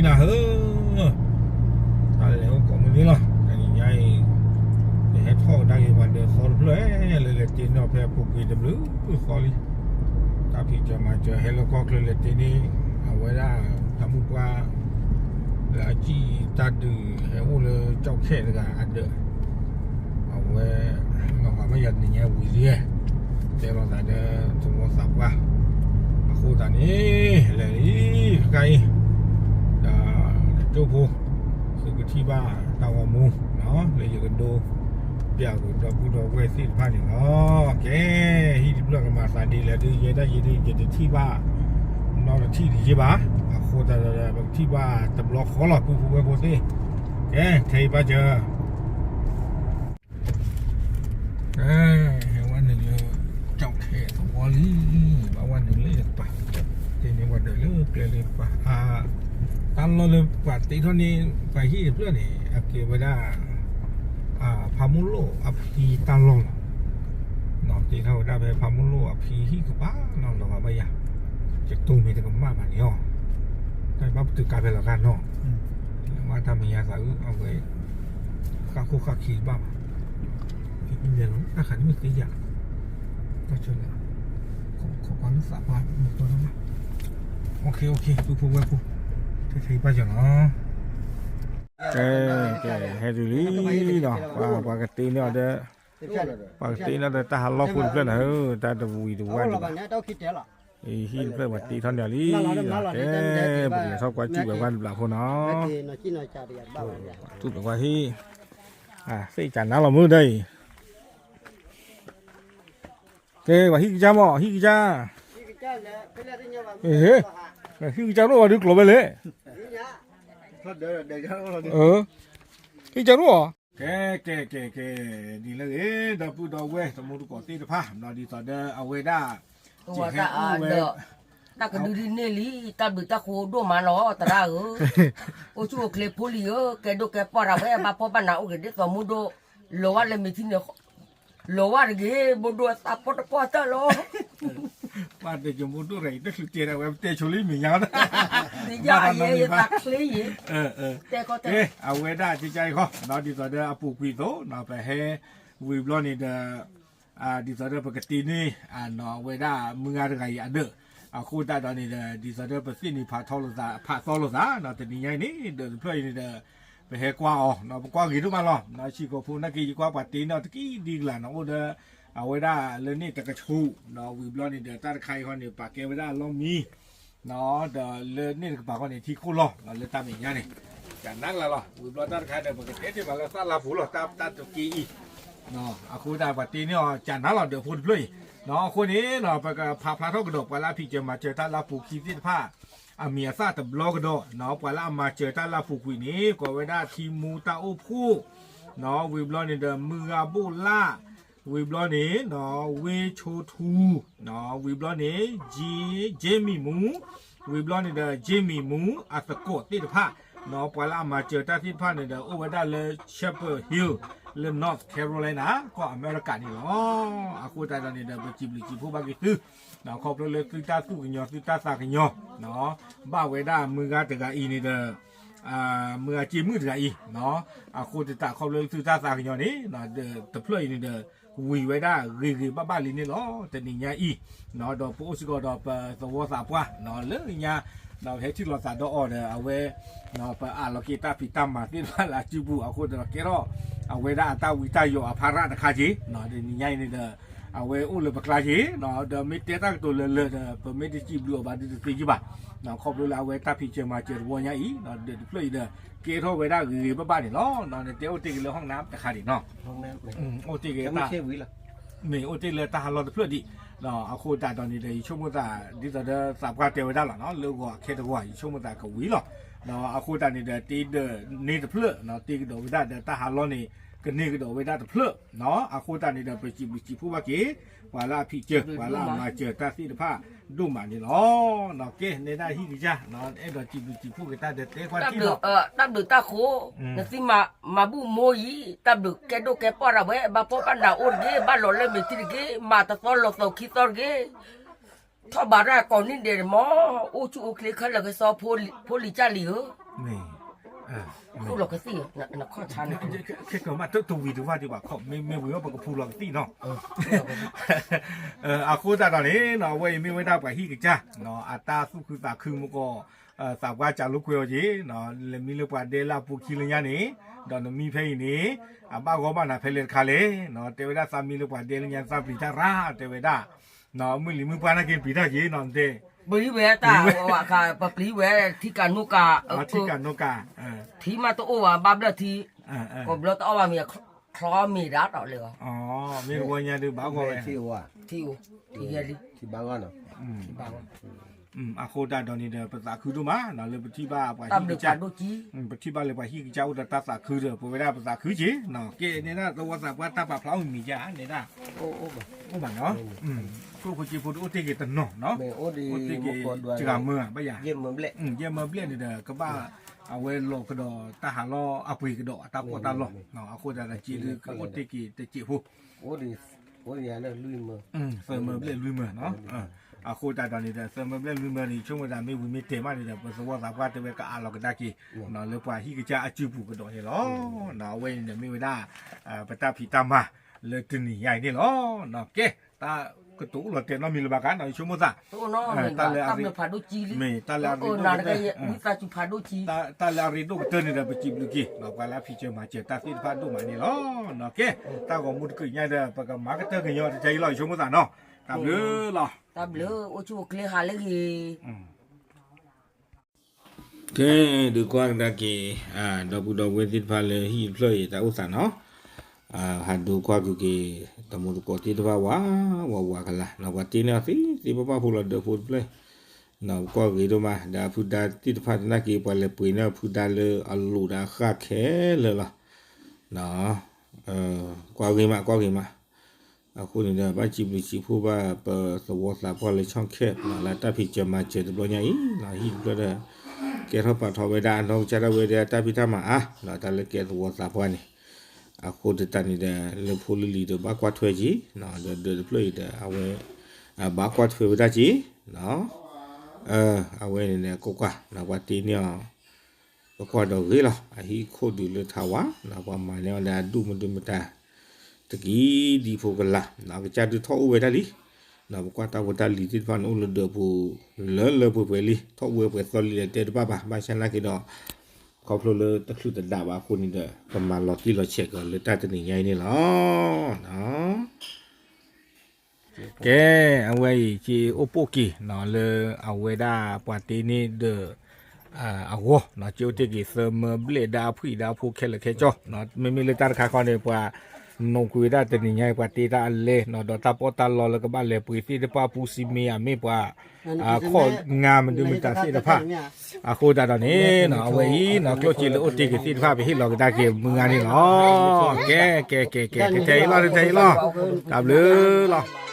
နၤဧၢ, တၢ်လဲၤအိၣ်ကိးမုၢ်နံၤလီၤ. တနံၤညါအံၤ ယဟဲထီၣ်ကဒါက့ၤပှၤဒၢးသီတဖျၢၣ်လၢလဲၤတ့ၢ်နီၣ်ဖဲအပူၤကွံာ်တဘျုးသီလံ. တၢ်ဖံးစၢၤမၤစၢၤဟဲလၢကီၢ်ချၢလဲၤတ့ၢ်န့ၣ် အဝဲဒၣ်တၢ်မုၢ်ပှၢ် လၢအစံၣ်တၢ်ဒုးဟဲအိၣ်လၢကၠီၣ်ခဲတဂၤအဒၢး အဝဲ လီၤဂာ်ဘၣ်ယၤတနံၤညါဝံၤလံ, တဲလိာ်သးဒီးသဝီသးပှၢ်, အဃိသတးန့ၣ် လဲၤလံ တခါအံၤ ဒီးကၠိဖိ သုကထံၣ်ဘၣ်တၢ်ဂီၤမူ လၢယကဒိ ပျးကွံာ်ဒီပုၢ်ဒီဝဲၢ်သ့ၣ်တဖၣ်န့ၣ်လီၤ. ကဲ ဟံၣ်တဖျၢၣ်ကမၤသးဒ်လဲၣ်ဒ်ယဲဒၣ်ယဲဒၣ် ယတထံၣ်ဘၣ် နီတထံၣ်တယံာ်ဘၣ်. အဃိသတးဒီး ပကထံၣ်ဘၣ်တဘျီဃီလီၤ ပုၢ်ဖိဝဲၢ်ဖိသ့ၣ်. ကဲ ခဲအံၤဘၣ်စၢၤ ဟဲဝဲနုာ်လၢ ကၠီၣ်ခဲသဝီလံ, ဘၣ်ဝဲနုာ်လၢယကပၤ, တ့ၢ်န့ၢ်ပှၤဒၢးလၢကျဲလၢယကပၤ, တၢ်လီၢ်လၢပှၤတ့ထီၣ်န့ၢ် ပှၤဟံၣ်တဖျၢၣ်န့ၣ် အကဲဝဲဒၣ် ဖးမူလိၣ်အဖံတၢ်လီၢ်လီၤ. တ့ထီၣ်ဝဲဒၣ်ဖဲဖးမူလိၣ်အဖံဟံၣ်ကပၤနီၤ လီၤဂာ်ဘၣ်ယၤ, ယတိၢ်မ့ၢ်တကမၣ်ဘၣ်န့ၣ်အီၤ, တၢ်ဘၣ်ပတုာ်ကါဖဲလီၤကါနီၤ, မ့ၢ်တၢ်မဲာ်ညါသးအုး အဝဲ ဃၣ်ခိၣ်ဃၣ်ခံဘၣ်ဘၣ်, လဲၤလီၤ တၢ်ခးန့ၣ်မ့ၢ်သ့ယၤ, တၢ်ဆၢလၢ ခိးကွၢ်လၢသးပှၢ်မူတီၢ်နီၤ, အိၣ်ခ့ အိၣ်ခ့ ပုၢ်ဖိဝဲၢ်ဖိ, ထဲထဲအံၤဘၣ်စၢၤနီၤ, ကဲ ကဲ ဟဲတုၤလံနီၤ, ပှၤကတ့န့ၢ်အီၤဒီး ပှၤကတ့န့ၢ်အီၤဒီးတၢ်ဟးလီၢ်ဖိတဖျၢၣ်န့ၣ်ဧၢ, တၢ်တဝံၤတဝါဒံးဘၣ်, ဟံၣ်တဖျၢၣ်ပှၤတ့ထီၣ်န့ၢ်အီၤလံ, ကဲ ပကလဲၤထီၣ်ကွၢ်စူၣ်ဝဲကွၢ်တဘျုးဖိနီၤ, စူၣ်ဝဲကွၢ်ဟံၣ်, သ့ၣ်ကနါလီၤမုၢ်ဒီးအံၤ ကဲ ပှၤဟံၣ်ကစၢ်မး ဟံၣ်ကစၢ်, ဟံၣ်ကစၢ်ရိၣ်ဝဲဒုးကျိၤဝဲလဲၣ်, ဟံၣ်ကစၢ်ရိၣ်ဧါ, ကဲ ကဲ ကဲ ကဲ, ဒ်လဲၣ်ဂ့ၤ ဒီပုၢ်ဒီဝဲၢ်တံၤသကိးသ့ၣ်တဖၣ် ဒ်သိးဒီးအဝဲဒၣ် တၢ်ကဒုဒ်န့ၣ်လံ တၢ်ဘျုးတၢ်ဃိဒိၣ်မးလီၤ သရၣ်ဧၢ, အိၣ်ဆူၣ်အိၣ်ချ့ဖိလံၤဧၢ, ကဲဒိၣ်ကဲပှၢ်တၢ်ဝဲ ဘၣ်ဖှီၣ်ဘၣ်နးအိၣ်ဂ့ၤဒ်သိးမူဒိၣ်, လီၤဝဲလၢမ့ၢ်ထံန့ၣ် လီၤဝဲတဂ့ၤ မူဒိၣ်သးပှၢ်တပှၢ်တၢၢ်လီၤ, ဘၣ်တက့ၤမူဒိၣ်တဂၤအံၤ တချုးတဲဒၣ်ဝဲ ပတဲဆိလံမ့ၢ်ညါ, ဒ်ယဲယသးချ့ယဲ, တဲ အဝဲဒၣ်ကကါအံၤဃီ ဒ်သိးဒီးအပူၤကွံာ်အသိး ပဟဲ ဝံၤဘျီန့ၣ်ဒီး ဒ်သိးဒီးပကတ့န့ၢ် အဝဲဒၣ်မုၢ်ဂၤတဂၤအံၤအဒၢး, အဃိသတးဒီးန့ၣ်ဒီး ဒ်သိးဒီးပသ့ၣ်န့ၣ်ဖးထီလိာ်သး ဖးသီလိာ်သး တနံၤညါအံၤန့ၣ် ဒၢးတဖျၢၣ်အံၤန့ၣ်ဒီး ပဟဲကွၢ်အီၤ ပကွၢ်ဂ့ၤဒိၣ်မးလီၤ, ဆံးကိာ်ဖိနာ်က့ ယကွၢ်ပှၤတ့န့ၢ်အီၤတကံၢ်ဒံကလၤနီၤ အိၣ်ဒီး အဝဲဒၣ်လၢန့ၣ်တကဆူး ဝံၤဘျီန့ၣ်ဒီး တၢ်တခါအံၤဃီန့ၣ် ပာ်ကဲဝဲဒၣ်အလီၢ်မံ ဒီးလၢန့ၣ်တကပၤဃီန့ၣ် ထံခိၣ်လီၤ လၢတၢ်မဲာ်ညါန့ၣ် ကနါကလၤလီၤ, ဝံၤဘျီတၢ်တခါဒီး ပကတဲတ့ၢ်မးလၢသၣ်လါပူၤလီၤ တၢ်တက့ၢ်အံၤ, အဃိသတးပှၤတ့န့ၢ်အီၤကနါလီၤ ဒၢးဖိတဖျၢၣ်အံၤ, အဃိန့ၣ် ပကဖးဖျါထီၣ်ကဒီး ပှၤလၢအဖံးစၢၤမၤစၢၤတၢ်လၢအပူၤခံသ့ၣ်တဖၣ် အမံၤအသၣ်တဘျီကဒီး, ပှၤလၢအမၤစၢၤတၢ်လၢအပူၤကွံာ်န့ၣ် ကိးဝဲဒၣ်ထံမူတၢ်အိၣ်ဖှိၣ်, ဝံၤဘျီန့ၣ်ဒီး မုၢ်ဂၤဘိၣ်လၣ်, ဝံၤဘျီန့ၣ် ဝ့ၢ်ဆိထူ, ဝံၤဘျီန့ၣ် ကၠ့မံၣ်မူ, ဝံၤဘျီန့ၣ်ဒီး ကၠ့မံၣ်မူအသကိးသ့ၣ်တဖၣ်, ပှၤလၢအမၤစၢၤတၢ်သ့ၣ်တဖၣ်န့ၣ်ဒီး အိၣ်ဝဲဒၣ်လၢ Chapel Hill လၢ North Carolina ကီၢ်အမဲရကၤန့ၣ်လီၤ. အဃိသတးဒီးန့ၣ်ဒီး ပစံးဘျုးစံးဖှိၣ်ဘၣ်က့ၤသု ခီဖျိလၢသုတၢ်သူၣ်ကညီၤသုတၢ်သးကညီၤ ဘၣ်ဝဲဒၣ်မုၢ်ဂၤတဂၤအံၤန့ၣ်ဒီး မုၢ်ဂၤကၠ့မုၣ်တဂၤအံၤ, အဃိသတးခီဖျိလၢသုတၢ်သးကညီၤန့ၣ် တဖျၢၣ်အံၤန့ၣ်ဒီး ဝံၤဝဲဒၣ်ဂ့ၤဂ့ၤဘၣ်ဘၣ်လံန့ၣ်လီၤ. တနံၤညါအံၤ ဒီးပအိၣ်စ့ၢ်ကီးဒီးပသဝီသးပှၢ် လၢညါ ပဟဲထံၣ်လိာ်သးဒီးအီၤဒီး အဝဲ ပအးလီၤက့ၤတၢ်ဖံးတၢ်မၤသ့ၣ်တဖၣ်လၢအစုပူၤ အဃိသတးဒီးကဲထီၣ် အဝဲဒၣ်အတၢ်ဝံတၢ်ယိးအဖါရၣ်တခါက့ၤ တနံၤညါအံၤန့ၣ်ဒီး အဝဲအိၣ်လၢပကျါက့ၤ ဒီးမ့ၢ်တဲတၢ်ကတိၤလၢလၢာ်ဒီး ပမ့ၢ်တစံးဘျုးအီၤဘၣ်ဒီးတသ့ယုၢ်ဘၣ် ခီဖျိလၢအဝဲတၢ်ဖံးစၢၤမၤစၢၤတဝီညါအံၤ ဒီးတဖျၢၣ်အံၤဒီး ကဲထီၣ်ဝဲဒၣ်ဂ့ၤဂ့ၤဘၣ်ဘၣ်န့ၣ်လီၤ. နတဲအိၣ်တ့ၢ်က့ၤလၢ ห้องน้ำ တခါန့ၣ်နီၤ အိၣ်တ့ၢ်က့ၤ မ့ၢ်အိၣ်တ့ၢ်လၢတၢ်ဟးလီၢ်တဖျၢၣ်ဒံး အဃိသတးဒီးန့ၣ်ဒီး ယဆိကမိၣ်သး ဒ်သိးဒီးသးပှၢ်တဲဝဲဒၣ်လီၤနီၤ လၢဂီၤအခဲတဂီၤ ယဆိကမိၣ်သးကဝံၤလီၤ. အဃိသတးန့ၣ်ဒီး တ့ဒၢးန့ၢ်တဖျၢၣ် တ့ကဒီးဝဲဒၣ်ဒီးတၢ်ဟးလီၢ်န့ၣ် ကန့ၢ်ကဒီးဝဲဒၣ်တဖျၢၣ် အဃိသတးန့ၣ်ဒီး ပစံးဘျုးစံးဖှိၣ်ဘၣ်က့ၤ ပှၤလၢအဖံးစၢၤ ပှၤလၢအမၤစၢၤတၢ်သ့ၣ်တဖၣ်ဒိၣ်မးန့ၣ်လီၤ. ကဲ နဲဒၣ်ဟံၣ်ကစၢ် အဲၣ်ဒိးစံးဘျုးစံးဖှိၣ်က့ၤတၢ်ဒီးတဲကွၢ်ထံၣ်လီၤ တၢ်ဘျုးတၢ်ဃိ နသုမၤဘူၣ်မိၢ်ယံၤ တၢ်ဘျုးကဲဒိၣ်ကဲပှၢ်တၢ်ဝဲ ဘၣ်ဖှီၣ်ဘၣ်နးအိၣ်တဂ့ၤ ဘၣ်လီၤလၢမဲာ်ထံတဂ့ၤ မၤတသီလီၤသီခံသီတဂ့ၤ ထီၣ်ဘးတၢ်ကိးနံၣ်ဒဲးမး အိၣ်ဆူၣ်အိၣ်ချ့ခဲလၢာ်ကစီဖိလံၤကၢ်လံၤဧၢ မ့ၢ် ဖူလီၤကသံၣ် နခီၣ်ဆါန့ၣ် ခဲကမးတဝံၤတဝါဒံးဘၣ်ခီ မ့ၢ်ဝံၤဝဲပကဖူလီၤကသံၣ်နီၤ အဃိသတးဒီးန့ၣ် အဝဲအံၤမ့ၢ်ဝဲဒၣ်ပှၤဟံၣ်ကစၢ် အတၢ်သူၣ်ခုသးခုမူကီၢ် သးပှၢ်စးလိာ်ကွဲအီၤက့ၤ လဲၤမံလၢပှၤဒဲလၢအပူၤခံလၢညါန့ၣ် ဒီးနမံဖဲအံၤန့ၣ် အဘၣ်ဂီၢ်ဘၣ်နၤဖဲလဲၣ်တခါလဲၣ် တဲဝဲဒၣ်သးမံလၢပှၤဒဲလၢညါသးပျံၤတၢ်ရၣ် တဲဝဲဒၣ် မုၢ်လံၤမုၢ်ပှၢ်နာ်က့ပျံၤတၢ်က့ၤနီၤ တဲ ပျံၤဝဲတၢ် ပျံၤဝဲထံကၤနိကၤ ထံကၤနိကၤ ထံမးတအိၣ်ဘၣ် ဘၣ်ဘျၢၣ်ထံ ကိးဘျီတအီၣ်ဘၣ်မ့ၤ ချီမ့ၤဒၣ်ဒီးလၢ မ့ၢ်တဝီညါဒုးဘၣ်ဂီၢ်ဝဲ ထံအိၣ် ထံအိၣ် ထံယဲလံ ထံဘၣ်ဂီၢ်နီၤ ထံဘၣ်ဂီၢ် အဃိတၢ်ဒီးန့ၣ်ဒီး ပသးခုဒိၣ်မး လၢပထံၣ်ဘၣ်ပှၤဟံၣ်ကစၢ် ပထံၣ်ဘၣ်လၢပှၤဟံၣ်ကစၢ်အိၣ်ဒီးတၢ်သးခုဒီး ပဝဲဒၣ်ပသးခုက့ၤနီၤ ကဲန့ၣ်ဒၣ်သဝီသးပှၢ်တၢ်ပာ်ဖျါအိၣ်မံၤယါန့ၣ်ဒၣ် အိၣ်ဘၣ်နီၤ ကျိၣ်ဖိစ့ဖိတအိၣ်တ့ၢ်က့ၤတနီၤနီၤ အိၣ်တ့ၢ်က့ၤစှၤမၢဘၣ်ယါ ယဲၢ်မၢဘျဲၣ်န့ၣ်ဒီး ကဘၣ် အဝဲလီၤကဒီးတၢ်ဟးလီၢ်အပှ့ၤကဒီးအတၢ်ပီးတၢ်လီ အဃိသတးဒီးစ့ဒုးကအိၣ်တ့ၢ်က့ၤတစဲးဖိ သၢမၢဘျဲၣ်လွံၢ်မၢ အဃိသတးဒီးန့ၣ်ဒီး သၢမၢဘျဲၣ်လွံၢ်မၢန့ၣ် ဆိကမိၣ်သးမ့ၢ်ဝံၤမ့ၢ်တဲာ်မးန့ၣ်ဒီး ပသဝီသးပှၢ်တဲဝဲကအးလီၤကဒါက့ၤ လၢပှၤဟံၣ်ကစၢ်အစုပူၤကဒီးန့ၣ်လီၤ. အဝဲအံၤန့ၣ်မ့ၢ်ဝဲဒၣ် ပတၢ်ဖံးတၢ်မၤလၢတနံၤညါအံၤန့ၣ်လီၤ. ကဲ တၢ်ကတိၤအိၣ်လီၤတဲာ်နီတမံၤလၢၤဘၣ်ကါနီၤ ယဆိကမိၣ်သး တၢ်လၢအရ့ တၢ်လၢအရ့ဒိၣ်ကတၢၢ် တၢ်လၢအရ့ဒိၣ်ကတၢၢ်န့ၣ်ဒီး ပစံးဘျုးက့ၤ ပှၤလၢအဖံးစၢၤမၤစၢၤတၢ်သ့ၣ်တဖၣ်ဒိၣ်မးန့ၣ်လီၤ. ကဲ တၢ်ဂီၤမူတကုာ်ညါဒီး ပကမၤကတၢၢ်ကညီတထဲအံၤလီၤ ယဆိကမိၣ်သးနီၤ တၢ်ဘျုးလီၤ. တၢ်ဘျုး အိၣ်ဆူၣ်အိၣ်ချ့ဟးလၢဂ့ၤ ကဲ ဒုးကွၢ်ကဒါက့ၤ ဒီပုၢ်ဒီဝဲၢ်သ့ၣ်တဖၣ်လၢဟံၣ်တဖျၢၣ်အံၤတၢ်အိၣ်သးနီၤ ဟးဒိကွၢ်က့ၤက့ၤ တမူတကိးသ့ၣ်တဖၣ်ဝးဝးဝးကလာ် ပှၤတ့န့ၢ်အီၤသ့သ့ပပၢ်ဖိလီၤဒၢးဖိတဖျၢၣ် ပကွၢ်ဂ့ၤဒိၣ်မး ဒီးအဖုဒါသ့ၣ်တဖၣ်သနာ်က့ ပှၤလဲၤပှ့ၤန့ၢ်အဖုဒါလၢအလိၤဒီးအဃၣ်ခဲလၢာ်လီၤ. ကွၢ်ဂ့ၤမး ကွၢ်ဂ့ၤမး အဃိန့ၣ်ဒီး ဘၣ်စံးဘျုးစံးဖှိၣ်ဘၣ် ပသဝီသးပှၢ်လၢဆီၣ်ခဲၣ် လၢတၢ်ဖံးစၢၤမၤစၢၤတဘျီညါအံၤ ဟံၣ်တဖျၢၣ်ဒီး ကဲထီၣ်ပာ်ထီၣ်ဝဲဒၣ်အနီၢ်ကစၢ်ဒၣ်ဝဲဒၣ်တၢ်ဖံးတၢ်မၤအါ တၢ်လၢကဲသဝီသးပှၢ်န့ၣ် အဃိသတးန့ၣ်ဒီး လၢဖိလၢလံၤဒီးဘၣ်ကွၢ်ထွဲက့ၤ ဒီးဒၢးတဖျၢၣ်အံၤဒီး အဝဲ ဘၣ်ကွၢ်ထွဲဝဲဒၣ်က့ၤ အဝဲန့ၣ်ဒီး ကွၢ်ကွၢ် ပှၤတ့န့ၢ်အီၤ ပကွၢ်ဒီးဂ့ၤလီၤ အဟံၣ်ခိၣ်ဒုးလၢထးဝါ ပှၤမၤန့ၢ်အီၤဒီးအဒူၣ်မဒုမတၤ တကံဒံဖိကလာ် အကစၢ်ဒုးထီၣ်အိၣ်ဝဲဒၣ်လံ ပကွၢ်တၢ်ဖိတၢ်လံၤသ့ၣ်တဖၣ်န့ၣ်အိၣ်လၢဒၢးပူၤ လၢလၢပှဲၤပှဲၤလံ ထီၣ်ဝဲပှဲၤသီလံဒီးတဲတဘၣ်ဘၣ် ဘၣ်ဆၣ်နာ်က့ဒီး ခီဖျိလၢတချုးတဒးဘၣ်အဃိန့ၣ်ဒီး ပမၤလီၤတံၢ်လီၤဆဲးကီးလၢတၢ်တနံၤညါအံၤန့ၣ်လီၤ. ကဲ အဝဲအံၤ က့ၤအိၣ်ပိာ်က့ၤနီၤ လၢအဝဲဒၣ်ပှၤတ့န့ၢ်ဒၢး အဂီၢ်နီၤ က့ၤအိၣ်တ့ၢ်က့ၤသၢမၢဘျဲၣ်ဒါအဖှံၣ်ဒါဖိခဲလၢာ်ခဲဆ့နီၤ မ့မ့ၢ်လၢတၢ်တခါခီန့ၣ် ပှၤနိးကွံာ်ဝဲဒၣ်တနံၤညါအံၤ ပှၤတ့တၢ်အလဲနီၤ ဒီးတၢ်ပီးတၢ်လီလၢကဘၣ်လဲၤပှ့ၤသ့ၣ်တဖၣ် ပူစံမ့ၢ်အမ့ၢ်ပှၤ အခီၣ်ငါမဒုမတၤသ့ၣ်တဖၣ် အဃိသတးဒီးန့ၣ်နီၤ အဝဲအံၤနီၤ ကျိၣ်စ့လၢအိၣ်တ့ၢ်က့ၤသ့ၣ်တဖၣ် ပဟ့ၣ်လီၤကဒါက့ၤမုၢ်ဂၤန့ၣ်လီၤ. ကဲ ကဲ ကဲ ကဲ တထဲအံၤလီၤ တထဲအံၤလီၤ တၢ်ဘျုးလီၤ.